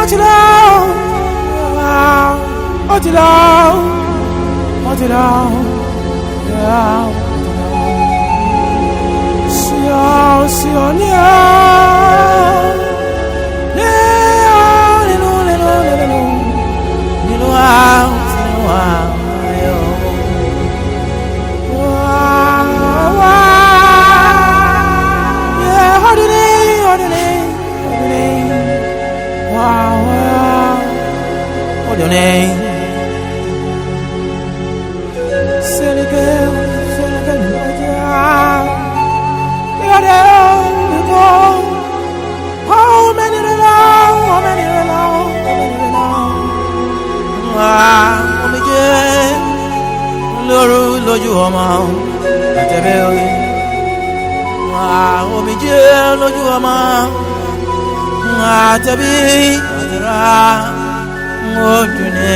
Ó ti lọ, ó ti lọ, ó ti lọ, ó ti lọ. Sí ọ, sí ọ ní ọ, ní ọ, nínú, nínú, nínú, nínú àwọn, nínú ayọ̀. Wá, wá, yeah, ọdún ọdún ọdún, wá, wá, ọdún. Seleke, seleke, yade, go. How many long, how many long, how many long? Ah, omijé lóru lójú ọmọ àtẹ̀bẹ́ orí. Ah, omijé lójú ọmọ àtẹ̀bí àtẹ̀rà ojú ni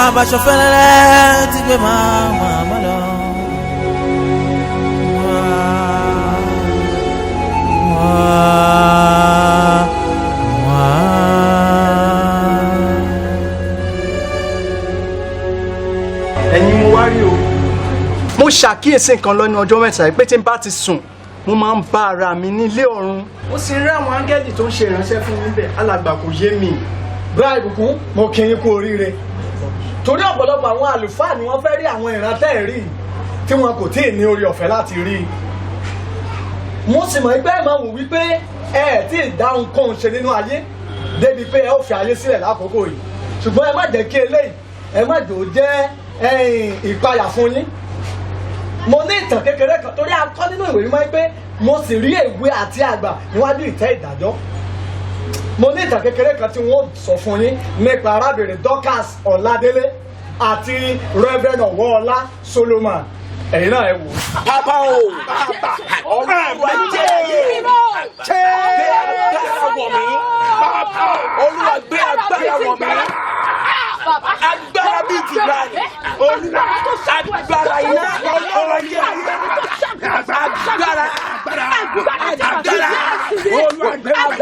abaṣọ fẹ́lẹ́lẹ́ ti gbé máa má lọ. Wá, wá. Ẹ̀yin mo wá rí o. Mo ṣàkíyèsí nǹkan lọ́nu ọjọ́ 3 yìí pé tí n bá ti sùn, mo máa ń bá ara mi nílé ọ̀run. Ó sì rí àwọn áńgẹ́lì tó ń ṣe ìránṣẹ́ fún mi bẹ́ẹ̀. Alàgbà, kò yé mi. Bra Ìbùkún, mo kí yín kú oríire, torí ọ̀pọ̀lọpọ̀ àwọn àlùfáà ni wọ́n fẹ́ rí àwọn ìran tẹ́ ẹ̀ rí tí wọn kò tíì ní orí ọ̀fẹ́ láti rí i. Mo sì mọ̀ pé ẹ máa wò wípé ẹ ẹ̀ tí ì dá ohunkóhun ṣe nínú ayé débi pé ẹ ó fi ayé sílẹ̀ lákòókò yìí, ṣùgbọ́n ẹ má jẹ́ kí eléyìí, ẹ má jò ó jẹ́ ìpayà fún yín. Mo ní ìtàn kékeré kan, torí a kọ́ nínú ìwé mímọ́ pé mo sì rí èwe àti àgbà níwájú ìtẹ́ ìdájọ́. Mo ní ìtàn kékeré kan tí wọ́n sọ fún yín nípa arábìnrin Dorcas Ọládélé àti Reverend Ọwọ́ọlá Solomon. Ẹ̀yin náà ẹ wò ó. Bàbá o, Olúwa jẹ́ gbé agbára wọ̀ mí. Olúwa, gbé agbára wọ̀ mí. Agbára bíi ti gbani. Olúwa, agbára iná. Olúwa jẹ́ agbára, agbára, agbára iná. Agbára iná. Olúwa, gbé wọ̀ mí.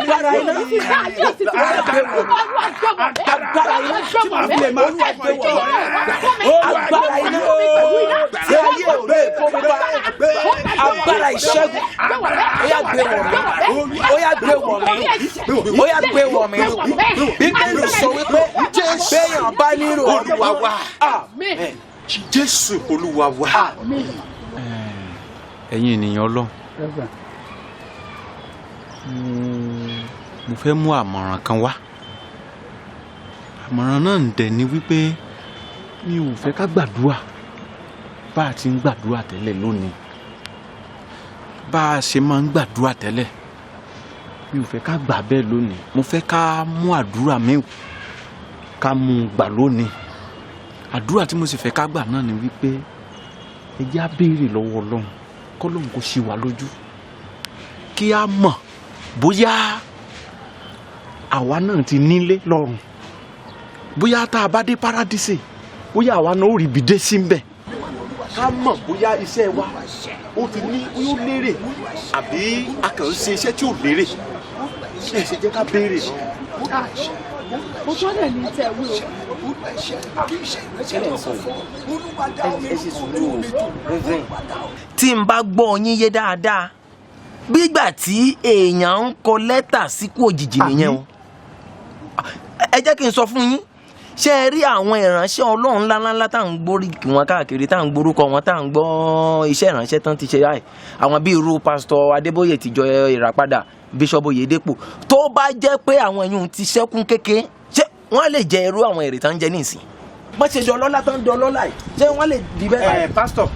Agbára iná tí ayé ò lè kó mi bá. Agbára ìṣẹ́gun, ó yá, gbé wọ̀ mí. Ó yá, gbé wọ̀ mí. Ó yá, gbé wọ̀ mí. Bíbélì sọ wípé béèyàn bá nílò Olúwa wa. Jésù Olúwa wa. Ẹ̀yin ènìyàn Ọlọ́run, mo fẹ́ mú àmọ̀ràn kan wá. Àmọ̀ràn náà ń dẹ̀ ni wípé mi ò fẹ́ ká gbàdúrà bá a ti ń gbàdúrà tẹ́lẹ̀ lónìí, bá a ṣe máa ń gbàdúrà tẹ́lẹ̀. Mi ò fẹ́ ká gbà bẹ́ẹ̀ lónìí. Mo fẹ́ ká mú àdúrà mi, ká mú un gbà lónìí. Àdúrà tí mo sì fẹ́ ká gbà náà ni wípé ẹ jẹ́ á béèrè lọ́wọ́ Ọlọ́run, kọ́lọ́run kó ṣí wa lójú, kí a mọ̀ bóyá àwa náà ti nílé lọ́run, bóyá tá a bá dé paradíṣe, bóyá àwa náà ó rí ibi dé sí ń bẹ̀, ká mọ̀ bóyá iṣẹ́ wa ó ti ní, ó lérè, àbí a kàn ń ṣe iṣẹ́ tí ò lérè. Ẹ ṣe jẹ́ ká béèrè lọ́wọ́. Mo tọ́ dẹ̀ ní tẹ̀wé o. Ẹ ṣe sùúrù o, Reverend. Tí n bá gbọ́ yín yé dáadáa, bígbà tí èèyàn ń kọ lẹ́tà síkú òjijì nìyẹn o. Ẹ jẹ́ kí n sọ fún yín. Ṣé ẹ rí àwọn ìránṣẹ́ Ọlọ́run ńláńlá tá à ń gbórí wọn káàkiri, tá à ń gbórúkọ wọn, tá à ń gbọ́ iṣẹ́ ìránṣẹ́ tán ti ṣe báyìí, àwọn bíi irú Pásítọ̀ Adébóyè tìjọ Ìràpadà, Bíṣọ́bù Oyèdépò, tó bá jẹ́ pé àwọn èèyàn ti ṣẹ́kún kékeré, ṣé wọ́n lè jẹ irú àwọn èrè tán ń jẹ nísìn bọ́n ṣe dọlọ́lá tán dọlọ́lá yìí? Ṣé wọ́n lè di bẹ́ẹ̀ báyìí? Ẹ pásítọ̀,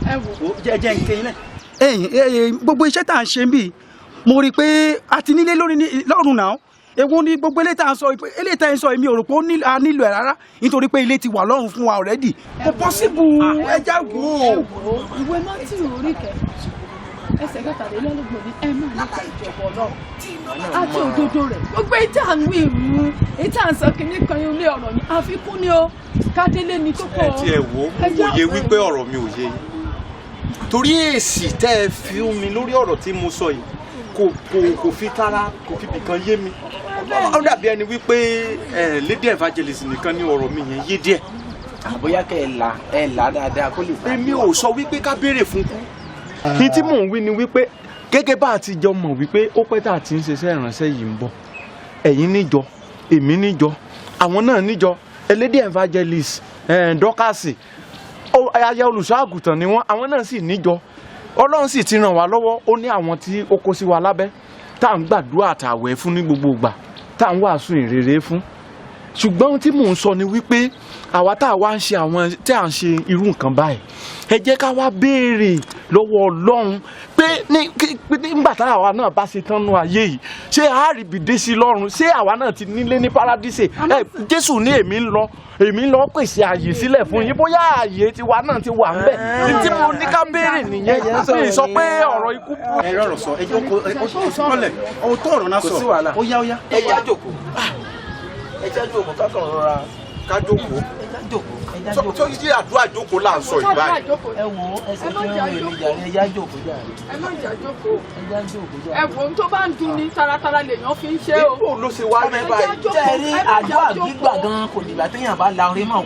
jẹ́ n kéyìn náà. Ẹ̀yin ẹ̀yin, gbogbo iṣẹ́ tá à ń ṣe ń bì, mo rí i pé a ti nílé lórí lọ́rùn náà. Èwo ni gbogbo eléyìí tá à ń sọ? Eléyìí tá à ń sọ, èmi ò rò pé a nílò ẹ̀ rárá, nítorí pé ilé ti wà lọ́rùn fún wa already. Kò possible, ẹ já wò ó. Ìwé Mátì orí 6. Ẹsẹ̀ kẹtàlélọ́gbọ̀n ní ẹ máa nípa ìjọba Ọlọ́run àti òdodo rẹ̀. Gbogbo èyí tí à ń wí mú, èyí tí à ń sọ kìíní kan ilé ọ̀rọ̀ ni àfikún ni o, kádélé ni kókó o. Ẹ tiẹ̀ wò ó, mo wòye wípé ọ̀rọ̀ mi ò yé yín. Torí èsì tẹ́ ẹ fi mi lórí ọ̀rọ̀ tí mo sọ yìí kò fi tara, kò fi bìkan yé mi. Ó dàbí ẹni wípé lady evangelist nìkan ní ọ̀rọ̀ mi yẹn yé díẹ̀. Àbóyá kẹ́ ẹ là dáadáa kó lè bá. Èmi ò sọ wípé ká béèrè fún kú. Kí tí mò ń wí ni wípé gẹ́gẹ́ bá a ti jọ mọ̀ wípé ó pẹ́ tá a ti ń ṣiṣẹ́ ìránṣẹ́ yìí ń bọ̀. Ẹ̀yin níjọ, èmi níjọ, àwọn náà níjọ, lady evangelist, dọ́kàsì, aya olùṣọ́ àgùntàn ni wọ́n, àwọn náà sì níjọ. Ọlọ́run sì ti ràn wá lọ́wọ́, ó ní àwọn tí ó kó sí wa lábẹ́ tá à ń gbàdúrà àtàwẹ̀ fún ní gbogbo ìgbà, tá à ń wàásù ìrere fún. Ṣùgbọ́n ohun tí mò ń sọ ni wípé àwa tá a wá ń ṣe àwọn tí à ń ṣe irú nǹkan báyìí, ẹ jẹ́ ká wá béèrè lọ́wọ́ Ọlọ́run pé nígbà táwa náà bá ṣe tán nú ayé yìí, ṣé a rí ibi dé sí lọ́run? Ṣé àwa náà ti nílé ní paradíṣe? Jésù ní èmi ń lọ pèsè àyè sílẹ̀ fún yín, bóyá àyè tiwa náà ti wà ńbẹ̀. Tí mo ní ká béèrè nìyẹn, mi sọ pé ọ̀rọ̀ ikú. Ẹ rọrọ sọ, ẹ jókòó, ẹ kọlẹ, ohun tó ọ̀rọ̀ náà sọ. Ó yá ó yá. Ẹ já jókòó. Ẹ já jókòó ká kàn rọra. Ká jókòó. Ẹ já jókòó. Tó yí àdúrà jókòó là ń sọ ìgbà yìí. Ẹ wo ẹsẹ̀ tí wọ́n ń rìn jàre, ẹ já jókòó jàre. Ẹ má jà jókòó. Ẹ já jókòó jàre. Ẹ wo ohun tó bá ń dun ni taratara lèèyàn fi ń ṣe o. Ipò ló ṣe wá rí báyìí. Tẹ́rí àdúrà gbígbà gan kò dìgbà téèyàn bá la orí mọ̀.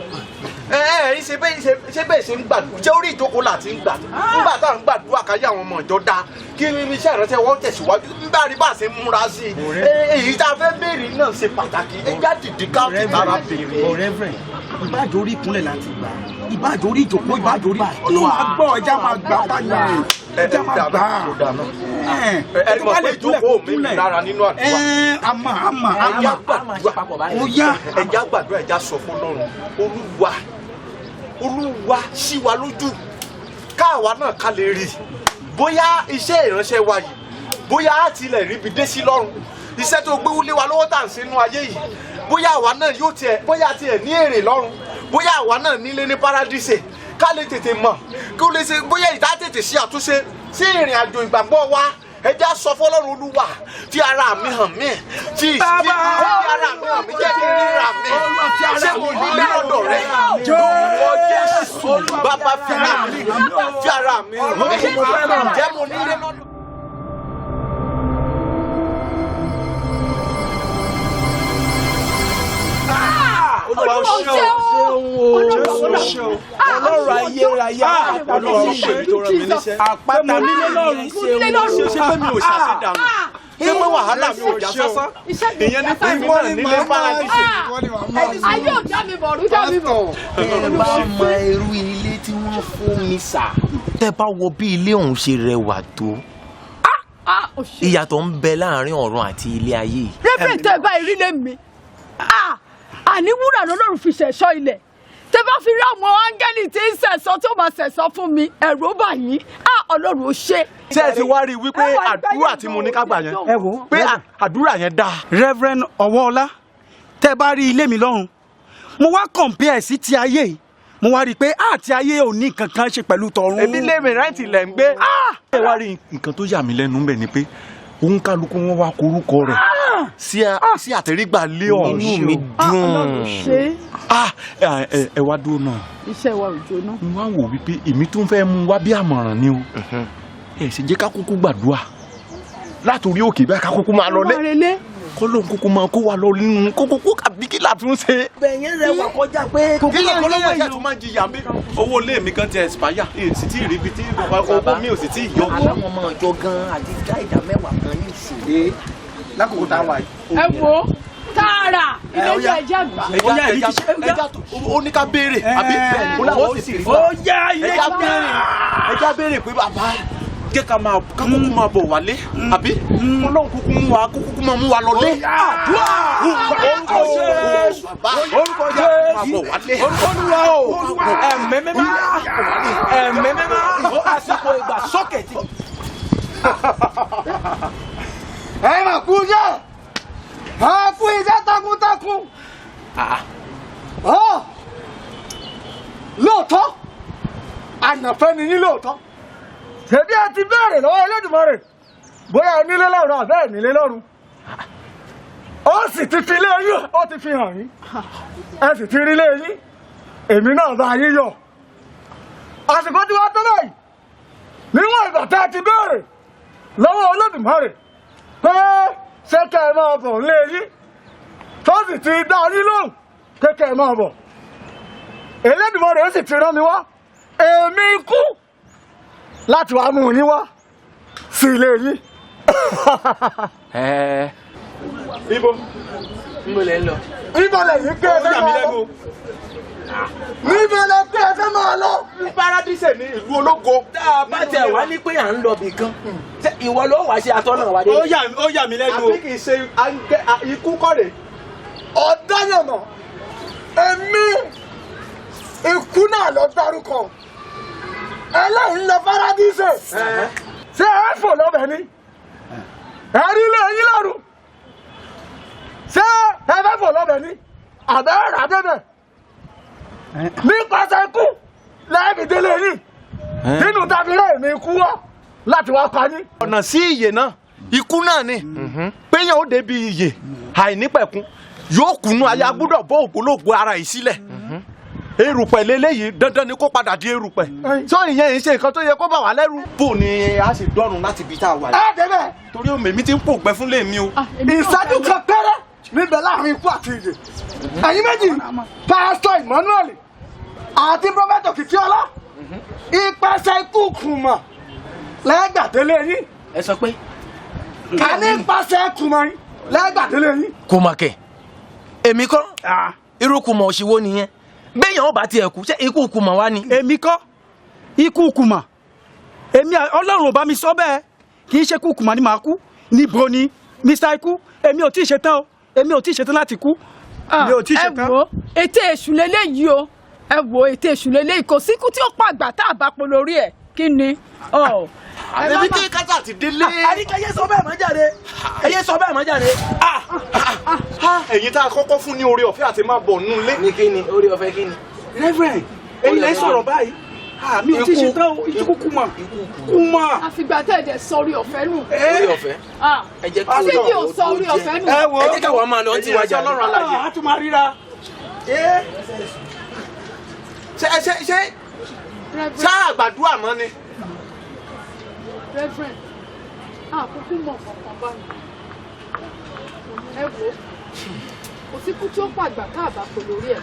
Ẹ ṣe bẹ́ẹ̀ ṣe ń gbàdúrà, ṣé orí ìjókòó là ti ń gbàdúrà? Nígbà tá à ń gbàdúrà káyé àwọn ọmọ ìjọ dáa, kí iṣẹ́ ìránṣẹ́ wọn tẹ̀síwájú, nígbà rí bá a ṣe ń múra sí i. Èyí tá a fẹ́ béèrè náà ṣe pàtàkì, ẹ já dìde ká fi tara béèrè. Ìbáàjò orí ìkúnlẹ̀ láti gbà, ìbáàjò orí ìjókòó, ìbáàjò orí Ọlọ́run á gbọ́, ẹja máa gbà báyà, ẹja máa gbà. Ẹ mọ̀ pé ìjókòó mi lára nínú àdúrà. Àmà àmà àmà ó yá. Ẹja gbàdúrà, ẹja sọ fún Ọlọ́run, Olúwa, Olúwa ṣí wa lójú káwa náà ká lè rí bóyá iṣẹ́ ìránṣẹ́ wa yìí, bóyá á tilẹ̀ ríbi dé sí lọ́run, iṣẹ́ tó gbé wúlé wa lọ́wọ́ tá à ń ṣe nínú ayé yìí, bóyá àwa náà yóò tiẹ̀, bóyá tiẹ̀ ní èrè lọ́run, bóyá àwa náà nílé ní paradíṣe, ká lè tètè mọ̀ kí ó lè ṣe bóyá ìdá tètè ṣe àtúnṣe sí ìrìn àjò ìgbàgbọ́ wa. Ẹ já sọ fọ́lọ́run, Olúwa fi ara mi hàn mí, fi ara mi hàn mí, jẹ́ kí n ríra mi, ṣé mo nílé lọ́dọ̀ rẹ? Lórúkọ Jésù, bàbá fi ara mi hàn mí, jẹ́ mo nílé lọ́dọ̀. Olúwa ṣe o, Ọlọ́run ayérayé, Ọlọ́run ṣe mi tó rán mi níṣẹ́. Àpáta nílé lọ́run, ṣe pé mi ò ṣàṣedànù, ṣé pé wàhálà mi ò já sásán, ìyẹn ní pé mi náà nílé paradíṣe. Ayé ò já mi bọ̀, ọ̀run já mi bọ̀. Ẹ bá mọ irú ilé tí wọ́n fún mi sà. Tẹ́ bá wo bí ilé ọ̀hún ṣe rẹwà tó, ìyàtọ̀ ń bẹ láàrin ọ̀run àti ilé ayé. Rẹ́fẹ̀rẹ̀ tẹ́ bá ìrílẹ̀ mi, àní wúrà lọ́lọ́run fi ṣẹ̀ṣọ́ ilẹ̀, tẹ́ bá fi rí àwọn áńgẹ́lì tí ń ṣẹ̀ṣọ́ tó máa ṣẹ̀ṣọ́ fún mi, ẹ̀rù bà yín, Ọlọ́run ó ṣe. Ṣé ẹ ti wá rí i wípé àdúrà tí mo ní ká gbà yẹn, pé àdúrà yẹn dáa. Reverend Ọwọ́ọlá, tẹ́ bá rí ilé mi lọ́run, mo wá compare sí ti ayé yìí, mo wá rí i pé àti ayé ò ní kankan ṣe pẹ̀lú tọ̀run. Èmi lé mi rẹ́ǹtì lẹ̀ ń gbé. Ẹ wá rí nǹkan tó yà mí lẹ́nu ńbẹ̀ ni pé òun kálukú wọn wá korúkọ rẹ̀ sí àtẹrígbà lé ọ̀hún. Inú mi dùn. Ẹ wá dúró náà. Iṣẹ́ wa ò jóná. Mo wá wò wípé èmi tún fẹ́ mú wá bí àmọ̀ràn ni o. Ẹ ṣe jẹ́ ká kúkú gbàdúrà látòrí òkè bẹ́ẹ̀ ká kúkú máa lọ lé. Kọ́lọ́n kúkú máa kó wa lọ nínú kókókó àbí kí là tún ṣe. Bẹ̀yẹn rẹwà kọjá pé. Kí ló kọ́ lọ́wọ́ ìyá tó máa ń jìyà mi. Owó ilé mi kan ti expire, èyí sì tí ì rí ibi tí owó mi ò sì tí ì yọ. Aláwọn ọmọ ìjọ gan àti dá ìdá mẹ́wàá kan ní ìsìn. Lákòókò tá a wà yìí. Ẹ wo tààrà ilé iṣẹ́ ẹja gbà. Ẹja tó ó ní ká béèrè àbí ó láwọn sì rí. Ó yá ilé ẹja béèrè pé bàbá jẹ́ ká máa ká kúkú máa bọ̀ wálé àbí Ọlọ́run kúkú mú wa kúkú máa mú wa lọlé. Àdúrà orúkọ Jésù, orúkọ Jésù, Olúwa o, ẹ̀mí mímọ́, ẹ̀mí mímọ́, àsìkò ìgbàsókè ti. Ẹ mà kú iṣẹ́, ẹ kú iṣẹ́ takuntakun. Lóòótọ́, àyànfẹ́ ni yín lóòótọ́. Ṣebí ẹ ti béèrè lọ́wọ́ Elédùmarè bóyá ẹ nílé lọ́run àbẹ́ ẹ nílé lọ́run. Ó sì ti fi ilé yín, ó ti fi hàn yín. Ẹ sì ti rí ilé yín. Èmi náà bá yín yọ̀. Àsìkò tí wàá tó báyìí. Níwọ̀n ìgbà tá a ti béèrè lọ́wọ́ Olódùmarè pé ṣé kẹ́ ẹ máa bọ̀ nílé yín, tó sì ti dá yín lóhùn pé kẹ́ ẹ máa bọ̀. Elédùmarè ó sì ti rán mi wá, èmi kú láti wá mú yín wá sí ilé yín. Ibo. Níbo lẹ ń lọ? Níbo lẹ̀yin pé ẹ fẹ́ máa lọ? Níbo lẹ pé ẹ fẹ́ máa lọ? Ní paradíṣe ní ìlú ológo. Tá a bá tẹ̀ wá ní pé à ń lọ bì kan, ṣé ìwọ ló wàá ṣe atọ́nà wa dé? Ó yà mí lẹ́nu o. Àbí kì í ṣe ikú kọ́ rè. Ọ̀dányàmọ̀, èmi ikú náà lọ dárúkọ. Ẹlẹ́yìn lọ paradíṣe. Ṣé ẹ fò lọ́bẹ̀ ni? Ẹ rí ilé yín lọ́rùn. Ṣé ẹ fẹ́ fò lọ́bẹ̀ ni? Àbẹ́ rà débẹ̀. Nípasẹ̀ ikú lẹ́ẹ̀mí délé yìí nínú tàbílẹ̀ èmi ikú wá láti wá pa yín. Ọ̀nà sí ìyè náà, ikú náà ni péyàn ó débi ìyè àìnípẹ̀kun yóò kùnú ayé agbúdọ̀ bọ́ ògbólógbò ara yìí sílẹ̀. Erùpẹ̀ leléyìí dandan ni kó padà di erùpẹ̀. Sọ ìyẹn ìṣe nǹkan tó yẹ kó bà wá lẹ́rù. Bó ni a ṣe dọ́run láti ibi tá a wà yìí? Ẹ débẹ̀. Torí òmè mi ti ń pòǹgbẹ fún lèmi o. Ìṣẹ́jú kan péré níbẹ̀ láàrin ikú àti ìyè. Ẹ̀yin méjì, Pásítọ̀ Emmanuel àti Prọfẹ̀tọ̀ Kìkíọ́lá, ipasẹ̀ ikú kùmọ̀ lẹ́gbàdélé yín. Ẹ sọ pé. Ká ní ipasẹ̀ kùmọ̀ yín lẹ́gbàdélé yín. Kùmọ̀ kẹ̀, èmi kọ́, irú kùmọ̀ òṣìwò nìyẹn. Béèyàn ó bá tiẹ̀ kú, ṣé ikú kùmọ̀ wá ni? Èmi kọ́, ikú kùmọ̀. Èmi Ọlọ́run ò bá mi sọ bẹ́ẹ̀. Kì í ṣe kú kùmọ̀ ni màá kú. Níbo ni Mr. Ikú? Èmi ò tí ì ṣe tán o. Èmi ò tí ì ṣe tán láti kú. Mi ò tí ì ṣe tán. Ẹ wo ètè èṣù leléyìí o. Ẹ wo ètè èṣù leléyìí, kò síkú tí ó pa àgbà tá a bá polórí ẹ̀. Kí ni? Àbí kí kátà ti délé. Àríkẹ́ yé sọ bẹ́ẹ̀ mọ́ jáde. Ẹ yé sọ bẹ́ẹ̀ mọ́ jáde. Ẹ̀yin tá a kọ́kọ́ fún ní oore ọ̀fẹ́ àti máa bọ̀ nínú ilé. Ní kí ni oore ọ̀fẹ́ kí ni? Reverend, ẹ̀yin lẹ sọ̀rọ̀ báyìí. Mi ò tí ì ṣe tán o, ikú kùmọ̀. Kùmọ̀. Àfìgbà tẹ̀ dẹ̀ sọ orí ọ̀fẹ́ nù. Orí ọ̀fẹ́. Ẹ jẹ́ kí Ṣé kí o sọ orí ọ̀fẹ́ nù? Ẹ jẹ́ káwọn máa lọ ní tiwa jáde. A tún máa ríra. Ṣé ṣáà gbàdúrà mọ́ ni? Reverend, àkókò mọ̀ kankan báyìí. Ẹ wo, kò síkú tí ó pàgbà káàbà kò lórí ẹ̀.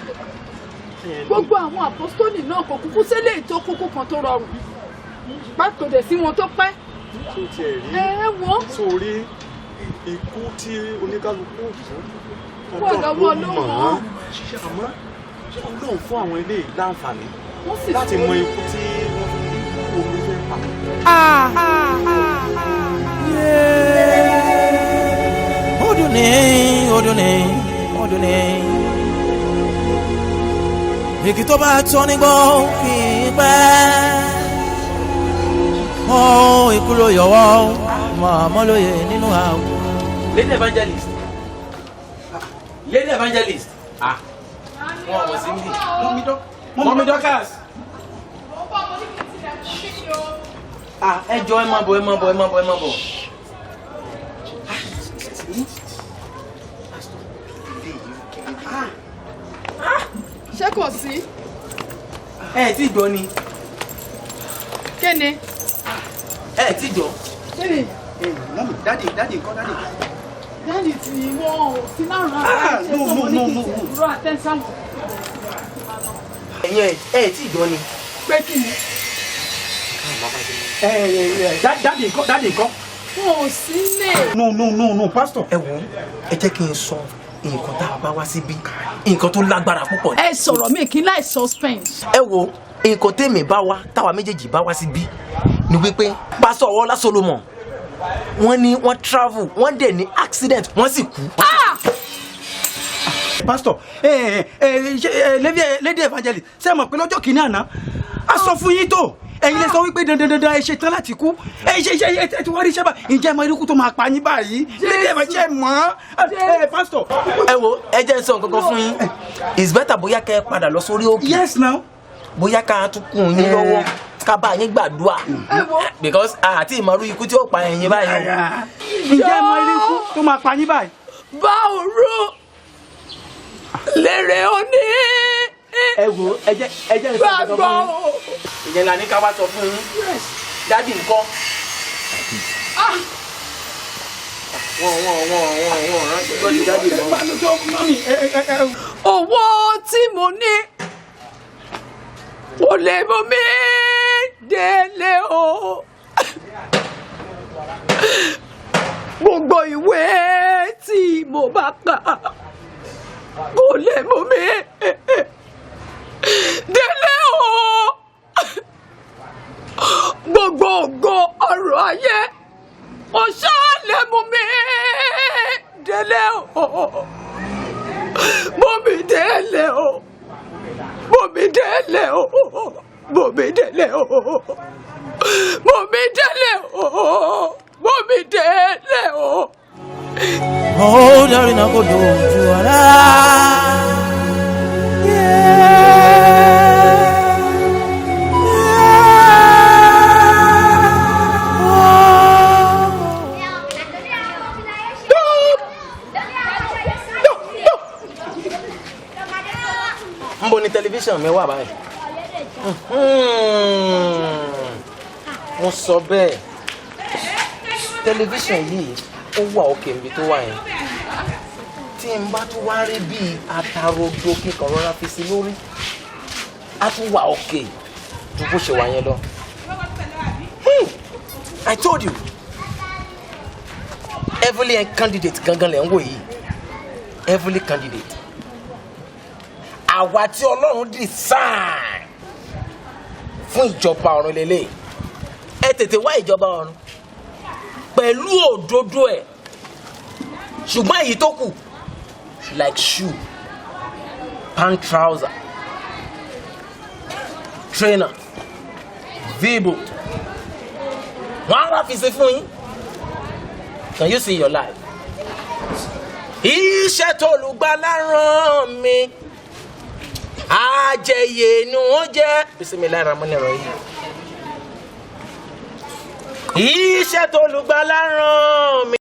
Gbogbo àwọn àpọ́stólì náà kò kúkú sílé ètò kúkú kan tó rọrùn. Pàtó dẹ̀ sí wọn tó pẹ́. Tó tiẹ̀ rí. Ẹ wo. Sórí ikú tí oníkálukú Kú ọ̀dọ́wọ́ ló mọ̀ ọ́. Àmọ́ Ọlọ́run fún àwọn eléyìí láǹfààní láti mọ ikú tí wọ́n fi omi fẹ́ pa. Odune, odune, odune. Igi tó bá tọ́ ní gbọ́ kì í pẹ́. Ó ikú ló yọ̀wọ́, màmá lóye nínú àwọ̀. Lady Evangelist. Lady Evangelist. Ah, wọn ò sí níbí. Mọ́mí Dorcas. Ah, ẹ jọ̀ọ́ ẹ má bọ̀, ẹ má bọ̀, ẹ má bọ̀, ẹ má bọ̀. Ṣé kò sí? Ẹ tí gbọ́ ni. Kí ni? Ẹ tí gbọ́. Kí ni? Mọ́mí, dáàdì, dáàdì nǹkan dáàdì. Dáàdì tí wọ́n ò sí láàrún àti ṣe tó mọ́ ní kìí ṣe dúró àtẹ́sán. Ẹ̀yin ẹ tí gbọ́ ni. Pé kí ni? Dáàdì nǹkan, dáàdì nǹkan. Wọn ò sí lè. No, no, no, no, pastor. Ẹ wo, ẹ jẹ́ kí n sọ nǹkan tá a bá wá síbí, nǹkan tó lágbára púpọ̀. Ẹ sọ̀rọ̀ mi kí n láì suspense. Ẹ wo, nǹkan tèmi bá wá, táwa méjèèjì bá wá síbí ni wípé Pásítọ̀ Ọlá Solomon, wọ́n ní wọ́n travel, wọ́n dẹ̀ ní accident, wọ́n sì kú. Pastor, Lady Evangelist, ṣé ẹ mọ̀ pé lọ́jọ́ kìíní àná a sọ fún yín tó ẹ̀yin lè sọ wípé dandan dandan ẹ ṣe tán láti kú, ẹ ṣe ṣe ẹ ti wá rí iṣẹ́ báyìí, ǹjẹ́ ẹ mọ irúkú tó máa pa yín báyìí? Lady Evangelist mọ̀ ẹ Pastor. Ẹ wo, ẹ jẹ́ n sọ nǹkan kan fún yín. It's better bóyá kẹ́ ẹ padà lọ sórí òkè. Yes now. Bóyá ká tún kún yín lọ́wọ́. ká bá yín gbàdúrà because àti ìmọ̀rú ikú tí ó pa ẹ̀yin báyìí o. Ǹjẹ́ ẹ mọ irú ikú tó máa pa yín báyìí? Bá òru lèrè òní. Ẹ wo, ẹ jẹ́ ìfẹ́ ìjọba fún yín. Ìyẹn la ní ká wá sọ fún yín. Daddy ńkọ́? Wọ́n rántí gbọ́dọ̀ daddy mọ́. Owó tí mo ní kò lè mú mi délé o. Gbogbo ìwé tí mo bá kà kò lè mú mi délé o. Gbogbo ògo ọrọ̀ ayé kò ṣáà lè mú mi délé o. Mú mi délé o. Mú mi délé o. Mú mi délé o. Mú mi délé o. Mú mi délé o. Ó darí náà kò dojú ọ̀la. Nbo ni tẹlifíṣàn mi wà báyìí? Mo sọ bẹ́ẹ̀, tẹlifíṣàn yìí ó wà òkè níbi tó wà yẹn. Tí n bá tún wá rí bíi atarodo kíkan rọra fi sí lórí, á tún wà òkè ju bó ṣe wà yẹn lọ. I told you, heavenly candidate gangan lẹ̀ ń wò yìí, heavenly candidate, àwa tí Ọlọ́run design fún ìjọba ọ̀run lélẹ̀. Ẹ tètè wá ìjọba ọ̀run pẹ̀lú òdodo ẹ̀, ṣùgbọ́n èyí tó kù, like shoe, pant, trouser, trainer, v-boot, wọ́n á wá fi ṣe fún yín. Can you see your life? Iṣẹ́ tó lùgbàlà rán mi, àjẹyè ni wọ́n jẹ́. Bisimilayi ramoni rahim. Iṣẹ́ tó lùgbàlà rán mi,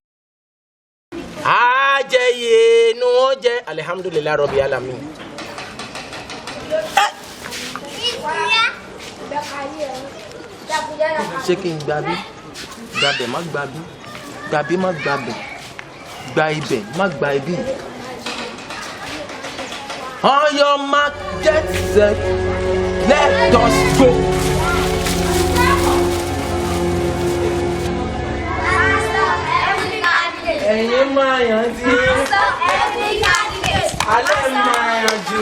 àjẹyè ni wọ́n jẹ́. Alihamudulilayi rọ̀bì alamin. Ṣé kí n gba bí gbabẹ̀, má gba bí gbabí, má gbabẹ̀, gba ibẹ̀, má gba ibí? On your mark, get set, let us go. Ẹ̀yin máa yàn tí alẹ́ máa yàn jù.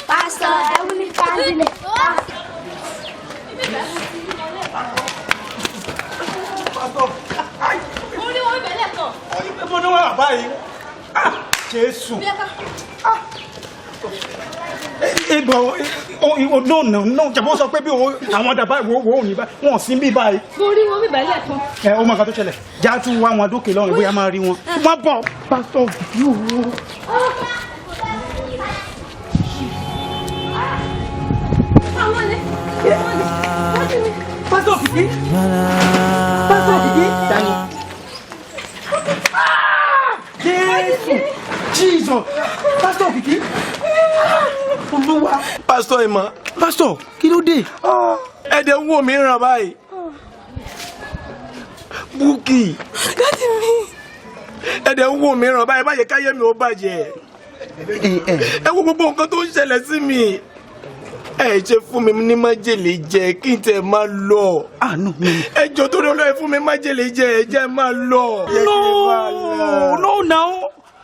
Pastor Heavenly Candidate. Mo ní wọn bẹ̀rẹ̀ kan. Mo ní wọn wà báyìí. Ah, Jésù. Ìgbọ̀n no, no, no, jàbọ́ sọ pé bí àwọn dàbá ìwò wo òní báyìí, wọn ò sí bí báyìí. Mo rí wọn bíbá lẹ́ẹ̀kan. Ẹ ó mọ nǹkan tó ṣẹlẹ̀, já tún wá wọn dókè lọ́rùn bóyá máa rí wọn. Wọ́n bọ̀, pásítọ̀ yóò wọ́. Pásítọ̀ Kìkì. Pásítọ̀ Kìkì. Dani. Jésù. Jesus. Pásítọ̀ Kìkì. Olúwa. Pásítọ̀ Ìmọ̀. Pásítọ̀, kí ló dé? Ẹ dẹ̀ ń wò mí ràn báyìí. Búkì. Daddy mi. Ẹ dẹ̀ ń wò mí ràn báyìí, báyìí káyé mi ò bàjẹ́. Ẹ wo gbogbo nǹkan tó ń ṣẹlẹ̀ sí mi. Ẹ ṣe fún mi ní májèlé jẹ kí n tẹ máa lọ. Àánú mi. Ẹ jọ tó lọ, ẹ fún mi májèlé jẹ, ẹ jẹ́ máa lọ. No, no, now.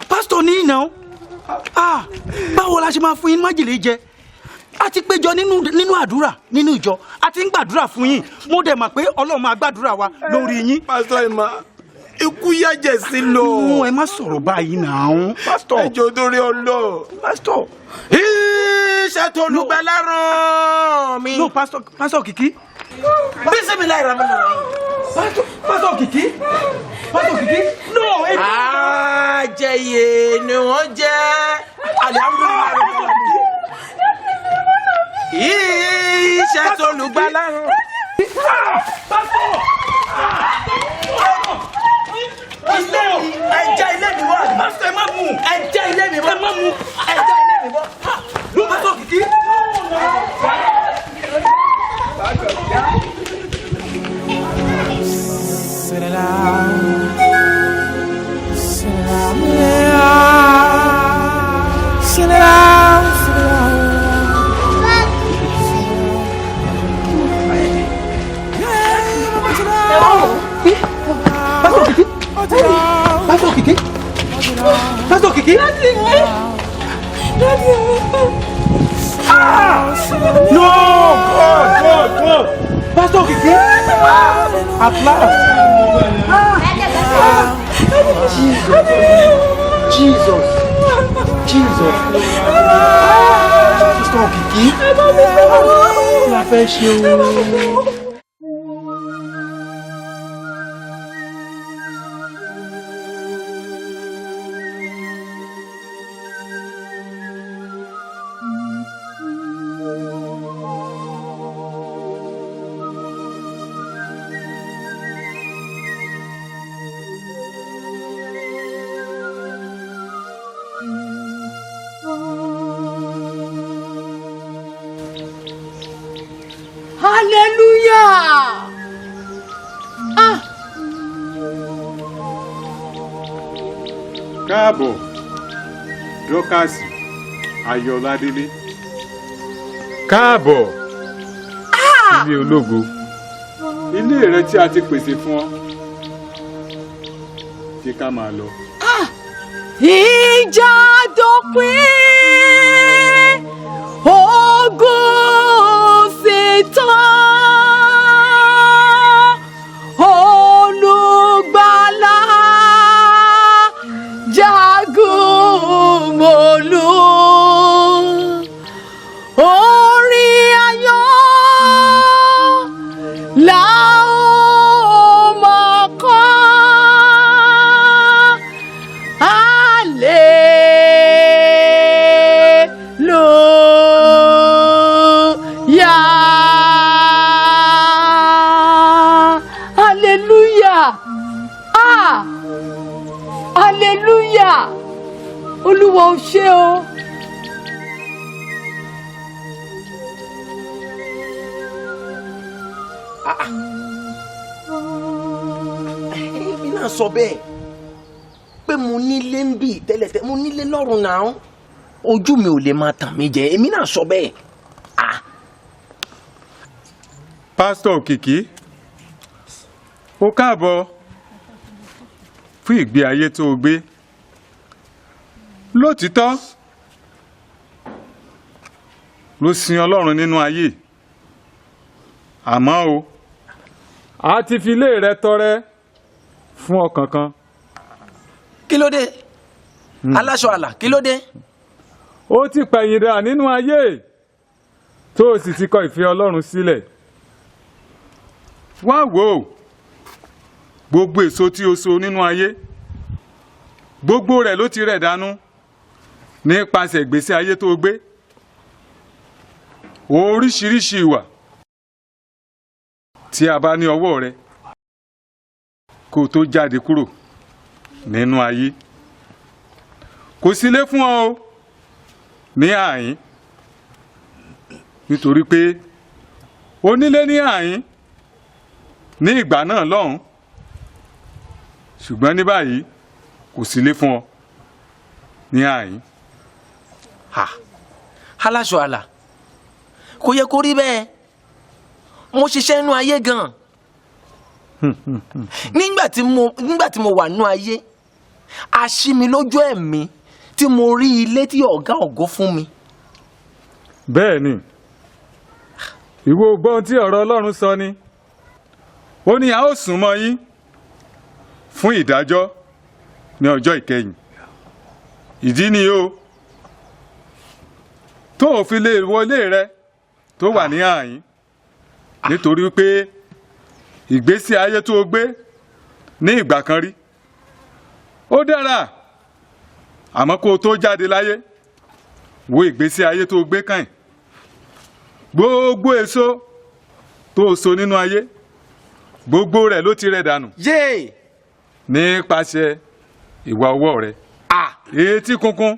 Pásítọ̀ ní now. Ah, báwo la ṣe máa fún yín májèlé jẹ? A ti péjọ nínú àdúrà nínú ìjọ, a ti ń gbàdúrà fún yín. Mo dẹ̀ mọ̀ pé Ọlọ́run máa gbàdúrà wa lórí yín. Pásítọ̀ Ìmọ̀, ikú yájẹ̀ sí lọ. Ẹ má sọ̀rọ̀ báyìí náà. Pásítọ̀. Ẹ jọ̀ọ́ torí Ọlọ́run. Pásítọ̀. Iṣẹ́ tó lùgbàlà rán mi. No, pásítọ̀, Pásítọ̀ Kìkì. Bísímilláhi rahman rahim. Pásítọ̀, Pásítọ̀ Kìkì. Pásítọ̀ Kìkì. No, èmi. Àjẹyè ni wọ́n jẹ́. Alihamudulilayi. Iṣẹ́ tó lùgbàlà rán. Ilé mi, ẹja ilé mi wà. Pásítọ̀, ẹ má mú. Ẹja ilé mi wà. Ẹ má mú. Ẹja ilé mi wà. Ló Pásítọ̀ Kìkì. Pásítọ̀ Kìkì. Pásítọ̀ Kìkì. Daddy mi. Ah! No! God, God, God! Pásítọ̀ Kìkì. At last. Ah! Jesus. Jesus. Jesus. Pásítọ̀ Kìkì. Kí la fẹ́ ṣe o? Hallelujah! Ah! Káàbọ̀, Dọ́kàsì Ayọ̀ládélé. Káàbọ̀ ilé ológo, ilé rẹ tí a ti pèsè fún ọ. Jẹ́ ká máa lọ. Ìjà dópin, ogun sì tán, Olùgbàlà jagun mólú. Orin ayọ̀ la ó máa kọ. Hallelujah. Hallelujah. Ah! Hallelujah. Olúwa o ṣé o. Èmi náà sọ bẹ́ẹ̀ pé mo nílé ń bì tẹ́lẹ̀tẹ́lẹ̀, mo nílé lọ́run náà. Ojú mi ò lè máa tàn mí jẹ, èmi náà sọ bẹ́ẹ̀. Pásítọ̀ Òkìkí, ó káàbọ̀ fún ìgbé ayé tó o gbé. Lótìítọ́ ló sin Ọlọ́run nínú ayé, àmọ́ o, a ti fi ilé rẹ tọrẹ fún ọkàn kan. Kí ló dé? Aláṣọ àlà, kí ló dé? Ó ti pẹ̀yìndà nínú ayé tó o sì ti kọ ìfẹ́ Ọlọ́run sílẹ̀. Wá wò ó, gbogbo èso tí o so nínú ayé, gbogbo rẹ̀ ló ti rẹ̀ dànù nípasẹ̀ ìgbésí ayé tó o gbé. Oríṣiríṣi ìwà tí a bá ní ọwọ́ rẹ kó o tó jáde kúrò nínú ayé. Kò sílé fún ọ o ní àyín, nítorí pé onílé ní àyín ní ìgbà náà lọ́hùn, ṣùgbọ́n ní báyìí kò sílé fún ọ ní àyín. Ha! Aláṣọ àlà, kò yẹ kó rí bẹ́ẹ̀. Mo ṣiṣẹ́ inú ayé gan-an. Nígbà tí mo wà nínú ayé, a ṣí mi lójú ẹ̀mí tí mo rí ilé tí ọ̀gá ògo fún mi. Bẹ́ẹ̀ ni, Ìwọ ò gbọ́ ohun tí ọ̀rọ̀ Ọlọ́run sọ ni. Ó ní a ó sún mọ́ yín fún ìdájọ́ ní ọjọ́ ìkẹyìn. Ìdí ni o tó o fi lè wọlé rẹ tó wà ní àyín, nítorí pé ìgbésí ayé tó o gbé ní ìgbà kan rí ó dára, àmọ́ kó o tó jáde láyé, wo ìgbésí ayé tó o gbé kàn. Gbogbo èso tó o so nínú ayé, gbogbo rẹ̀ ló ti rẹ̀ dànù. Yéè. Nípasẹ̀ ìwà ọwọ́ rẹ̀, etí kunkun,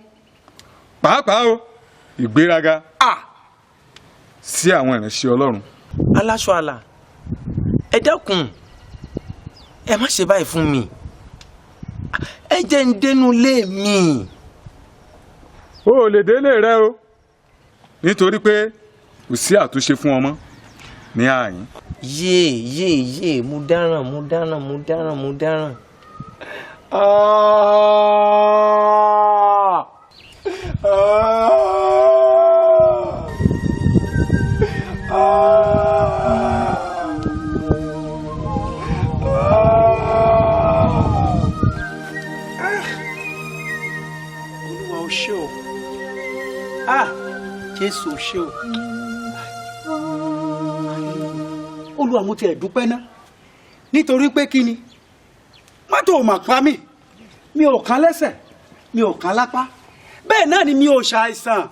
pàápàá o ìgbéraga sí àwọn ìránṣẹ́ Ọlọ́run. Aláṣọ àlà, ẹ dákun, ẹ má ṣe báyìí fún mi, ẹ jẹ́ ń dénú lé mi. O ò lè délé rẹ o, nítorí pé kò sí àtúnṣe fún ọmọ ní àyín. Yéè yéè yéè, mo dáràn, mo dáràn, mo dáràn, mo dáràn. Olúwa, o ṣé o. Ah, Jésù, o ṣé o. Olúwa, mo tiẹ̀ dúpẹ́ ná, nítorí pé kí ni mọ́tò ò mà pa mí, mi ò kán lẹ́sẹ̀, mi ò kán lápá, bẹ́ẹ̀ náà ni mi ò ṣàìsàn,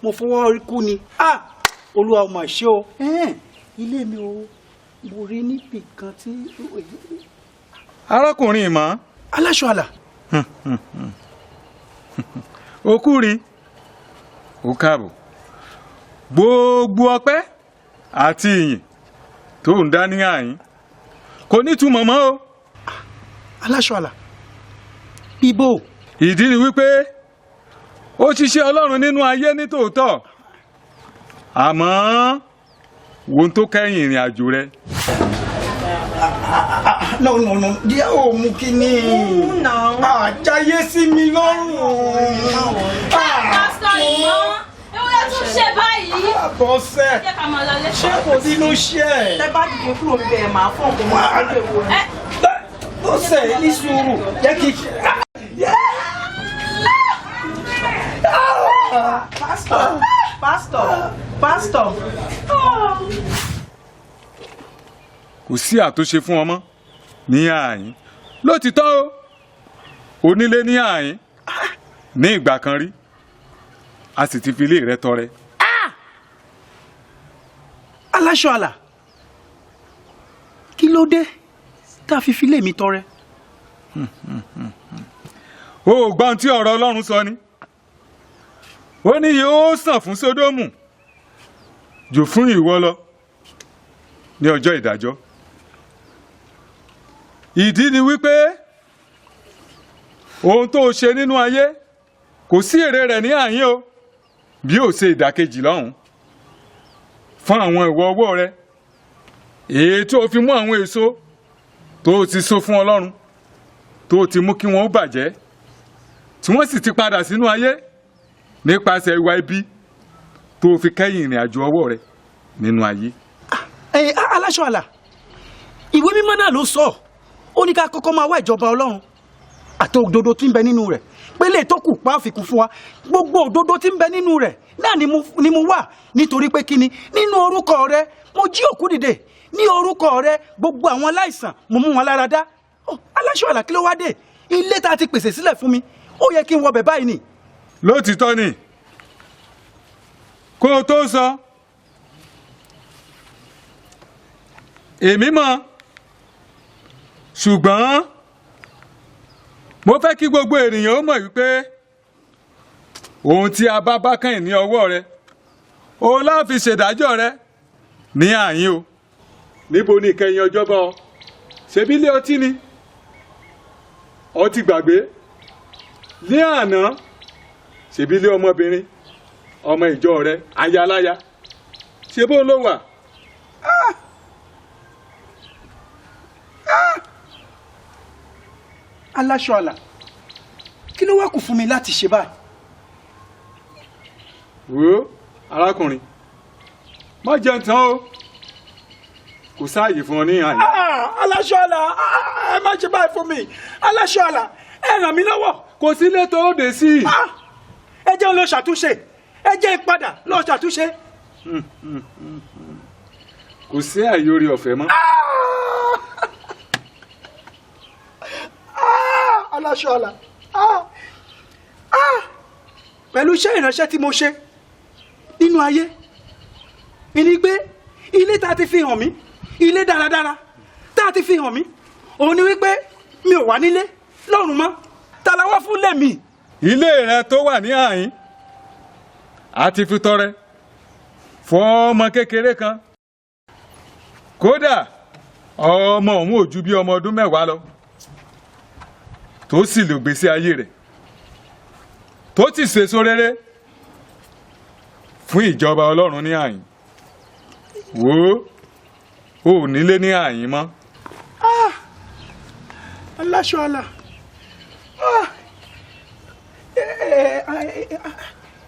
mo fọwọ́ kú ni. Ah, Olúwa, o mà ṣé o. Ẹ̀hẹ́n, ilé mi o, mo rí níbì kan tí. Arákùnrin ìmọ̀. Aláṣọ àlà. O kú rí o, káàbọ̀. Gbogbo ọpẹ́ àti ìyìn tó ń dá ní àyín kò ní túmọ̀ mọ́ o. Aláṣọ àlà, bíbó. Ìdí ni wípé ó ṣiṣẹ́ Ọlọ́run nínú ayé ní tòótọ́, àmọ́ wo tó kẹ́yìn ìrìn àjò rẹ. No, no, no, díẹ̀ ò mú kí ni àjáyé sí mi lọ́rùn. Pásítọ̀ Ìmọ̀, ewu ló tún ṣe báyìí. Bọ́sẹ̀, Jẹ́ ká máa lọlé. ṣé kò sínú iṣẹ́ ẹ̀? Tẹ bá dìde kúrò níbẹ̀, ẹ̀ máa fọ́ nǹkan mọ́ àdúgbò èwo ni. Bọ́sẹ̀, ní sùúrù, jẹ́ kí. Pásítọ̀, pásítọ̀, pásítọ̀. Kò sí àtúnṣe fún ọmọ ní àyín lótìtọ́ o, onílé ní àyín ní ìgbà kan rí, a sì ti fi ilé rẹ tọrẹ. Aláṣọ àlà, kí ló dé tá a fi filé mi tọrẹ? O ò gbọ́ ohun tí ọ̀rọ̀ Ọlọ́run sọ ni. Ó ní yóò sàn fún Sódómù jù fún ìwọ lọ ní ọjọ́ ìdájọ́. Ìdí ni wípé ohun tó o ṣe nínú ayé, kò sí èrè rẹ̀ ní àyín o, bí ó ṣe ìdàkejì lọ́hùn fún àwọn ìwọ ọwọ́ rẹ, èyí tó o fi mú àwọn èso tó o ti so fún Ọlọ́run, tó o ti mú kí wọ́n ó bàjẹ́, tí wọ́n sì ti padà sínú ayé nípasẹ̀ ìwà ibi tó o fi kẹ́yìn ìrìn àjò ọwọ́ rẹ nínú ayé. Ẹ aláṣọ àlà, ìwé mímọ́ náà ló sọ, ó ní ká kọ́kọ́ máa wá ìjọba Ọlọ́run àti òdodo tí ń bẹ nínú rẹ̀, pé lè tó kù pa àfikún fún wa. Gbogbo òdodo tí ń bẹ nínú rẹ̀ náà ni mo wà, nítorí pé kíni, nínú orúkọ rẹ mo jí òkú dìde, ní orúkọ rẹ gbogbo àwọn aláìsàn mo mú wọn lára dá. Aláṣọ àlà, kí ló wá dé? Ilé tá a ti pèsè sílẹ̀ fún mi, ó yẹ kí n wọbẹ̀ báyìí ni. Lótìtọ́ ni, kó o tó sọ èmi mọ̀, ṣùgbọ́n mo fẹ́ kí gbogbo ènìyàn ó mọ̀ wípé ohun tí a bá bá kàn ní ọwọ́ rẹ, òun la fi ṣèdájọ́ rẹ ní àyín o. Níbo ni ìkẹyìn ọjọ́ bá ọ? Ṣebí ilé ọtí ni ọtí gbàgbé ní àná, ṣebí ilé ọmọbìnrin ọmọ ìjọ rẹ ayaláya, ṣe bó ló wà? Aláṣọ àlà, kí ló wá kù fún mi láti ṣe báyìí? Wo arákùnrin, má jẹun tán o. Kò sáàyè fún ọ ní àyè. Aláṣọ àlà, ẹ má ṣe báyìí fún mi. Aláṣọ àlà, ẹ ràn mí lọ́wọ́. Kò sílé tó dé sí. Ẹ jẹ́ n lọ ṣàtúnṣe, ẹ jẹ́ n padà lọ ṣàtúnṣe. Kò sí àyè orí ọ̀fẹ́ mọ́. Aláṣọ àlà, pẹ̀lú iṣẹ́ ìránṣẹ́ tí mo ṣe nínú ayé ìní pé ilé tá a ti fi hàn mí, ilé dáradára tá a ti fi hàn mí, òun ni wípé mi ò wà nílé lọ́run mọ́, tàlàwọ́ fún lèmi. Ilé rẹ tó wà ní àyín a ti fi tọrẹ fún ọmọ kékeré kan, kódà ọmọ òun ò ju bí ọmọ ọdún 10 lọ, tó sì lò gbèsè ayé rẹ̀, tó ti sèso rere fún ìjọba Ọlọ́run ní àyín. Wò ó, ò nílé ní àyín mọ́. Aláṣọ àlà,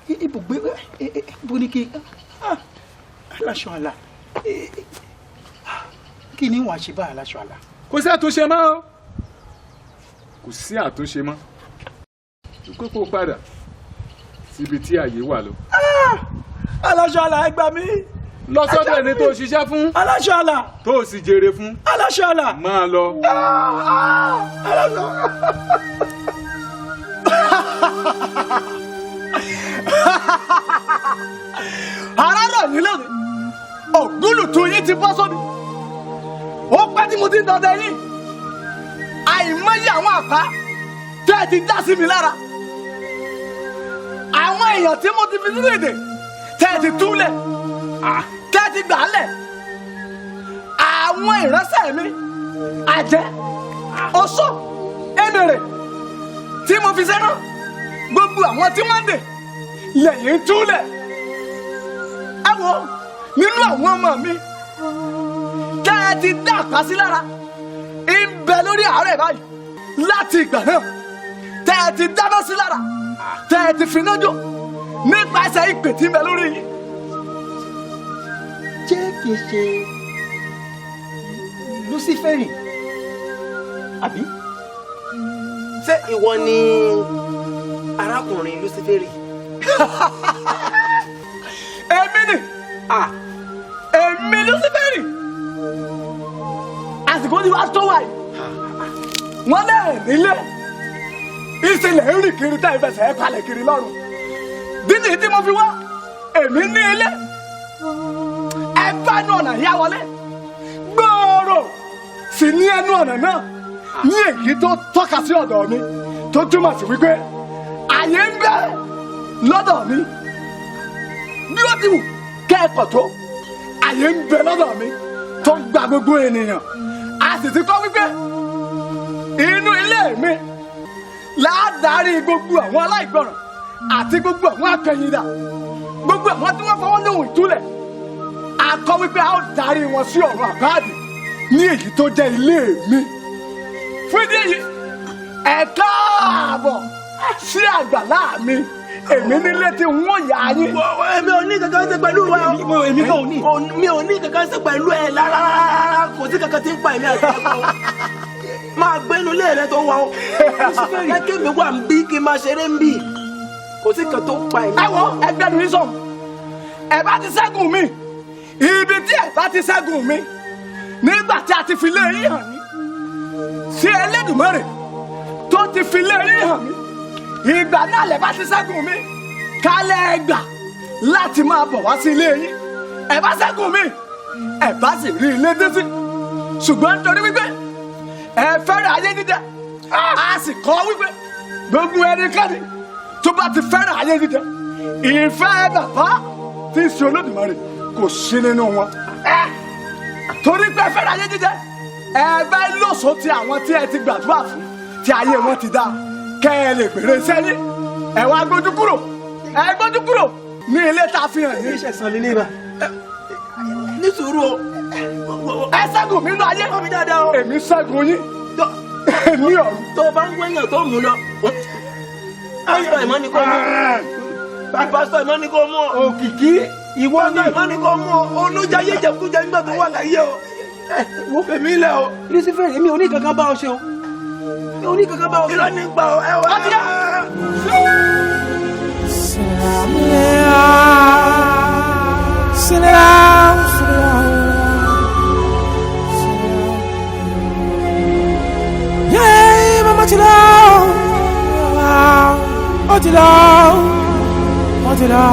ibùgbé ibo ni kí aláṣọ àlà, kí ni wàá ṣe bá aláṣọ àlà? Kò sí àtúnṣe mọ́ o, kò sí àtúnṣe mọ́. Kó kó padà síbi tí àyè wà lọ. Aláṣọ àlà, ẹ gbà mí. Lọ sọ́dọ̀ ẹni tó ṣiṣẹ́ fún. Aláṣọ àlà. Tó sì jèrè fún. Aláṣọ àlà. Máa lọ. Aláṣọ. Ara rọ̀ yín lónìí, ògúlùtù yín ti bọ́ sómi. Ó pẹ́ tí mo ti ń dọdẹ yín. Àìmọye àwọn àpá tẹ́ ẹ ti dá sí mi lára, àwọn èèyàn tí mo ti fi sínú èdè tẹ́ ẹ ti túlẹ̀, tẹ́ ẹ ti gbà á lẹ̀, àwọn ìránṣẹ́ mi àjẹ́, oṣó, èmèrè tí mo fi sẹ́nu, gbogbo àwọn tí wọ́n ń dè lẹ́yìn túlẹ̀. Ẹ wo nínú àwọn ọmọ mi tẹ́ ẹ ti dá àpá sí lára ń bẹ lórí àárẹ̀ báyìí láti ìgbà náà tẹ́ ẹ ti dáná sí lára, tẹ́ ẹ ti finá jò nípasẹ̀ ìpè tí ń bẹ lórí yìí. Ṣé kìí ṣe Luciferi àbí? Ṣé ìwọ ni arákùnrin Luciferi? Èmi ni, èmi Luciferi. Àsìkò tí wàá tó wáyé, wọ́n náà nílé ìṣẹ̀lẹ̀ ń rìn kiri tá ìfẹsẹ̀ ẹ̀ palẹ̀ kiri lọ́rùn. Dídì tí mo fi wá, èmi ní ilé, ẹ bá ẹnu ọ̀nà yá wọlé gbòòrò sì ní ẹnu ọ̀nà náà ní èyí tó tọ́ka sí ọ̀dọ̀ mi, tó túmọ̀ sí wípé àyè ń bẹ lọ́dọ̀ mi. Bí ó ti wù kẹ́ẹ̀kọ̀ tó, àyè ń bẹ lọ́dọ̀ mi tó gba gbogbo ènìyàn. A sì ti kọ́ wípé inú ilé mi láàdárí gbogbo àwọn aláìgbọràn àti gbogbo àwọn akẹyìndà, gbogbo àwọn tí wọ́n fọwọ́ lóhùn ìtúlẹ̀. A kọ́ wípé a ó darí wọn sí ọ̀run àpáàdì ní èyí tó jẹ́ ilé mi. Fún ìdí èyí, ẹ káàbọ̀ sí àgbàlá mi. Èmi nílé tí wọ́n yà á yín. Èmi ò ní kankan ṣe pẹ̀lú wa. Èmi kò ní. Mi ò ní kankan ṣe pẹ̀lú ẹ rárá. Kò sí kankan tí ń pa èmi àti ẹ̀kọ́. Máa gbénu ilé rẹ tó wà o. Kẹ́kẹ́ mi wà ń bí kí n máa ṣeré ń bí. Kò sí kan tó pa èmi. Ẹ wo ẹgbẹ́ mi sọ, ẹ bá ti ṣẹ́gun mi, ibi tí ẹ bá ti ṣẹ́gun mi, nígbà tí a ti fi lé yín hàn mí, sí Ẹlẹ́dùmarè tó ti fi lé yín hàn mí, ìgbà náà lẹ bá ti ṣẹ́gun mi, kálẹ̀ ẹ gbà láti máa bọ̀ wá sí ilé yín. Ẹ bá ṣẹ́gun mi, ẹ bá sì rí ilé dé sí. Ṣùgbọ́n nítorí wípé ẹ fẹ́ràn ayé jíjẹ, a sì kọ́ wípé gbogbo ẹnikẹ́ni tó bá ti fẹ́ràn ayé jíjẹ, ìfẹ́ bàbá tí í ṣe Olódùmarè kò sí nínú wọn. Torí pé fẹ́ràn ayé jíjẹ, ẹ fẹ́ lóso ti àwọn tí ẹ ti gbàdúrà fún, tí ayé wọn ti dá, kẹ́ ẹ lè gbèrè sẹ́yìn. Ẹ wá gbójú kúrò, ẹ gbójú kúrò ní ilé tá a fi hàn yín. Ní sùúrù o. Ẹ ṣẹ́gun mi nínú ayé, èmi ṣẹ́gun yín ní ọ̀run. Tó o bá ń wéyàn tó mú lọ. Pásítọ̀ ìmọ̀ ni kò mú. Pásítọ̀ ìmọ̀ ni kò mú. Òkìkí ìwọ ni. Pásítọ̀ ìmọ̀ ni kò mú. Olójà yé jẹkújẹ nígbà tó wà láyé o. Wo fèmí lẹ o. Lucifer, èmi ò ní kankan bá ọ ṣe o. Mi ò ní kankan bá ọ ṣe. Irọ́ ní gbà ọ ẹ wá. Ó ti yá. Yeah, mama ti lọ, ó ti lọ, ó ti lọ,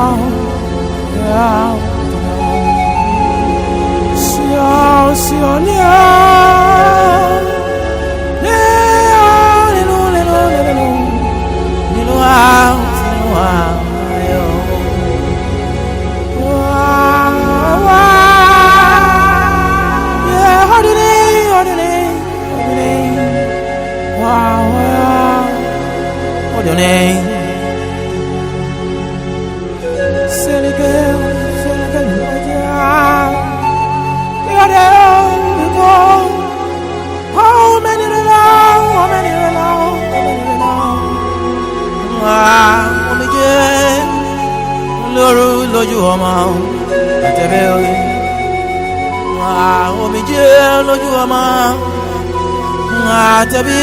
yeah, ó ti lọ. Sí ọ, sí ọ ní ọ, ní ọ, nínú, nínú, nínú, nínú àwọn, nínú àwọn ayọ̀. Wá, wá, yeah, ọdún ní, ọdún ní, ọdún ní. Wow, wow, ọdún ní. Sẹ́lẹ̀kẹ́, sẹ́lẹ̀kẹ́ lọ́jà. Kílódé olùkọ́? How many rẹ̀ how many rẹ̀ how many rẹ̀ Wá omi jẹ́ lóru lójú ọmọ àtẹ̀bẹ́ orí. Wá omi jẹ́ lójú ọmọ àtẹ̀bí.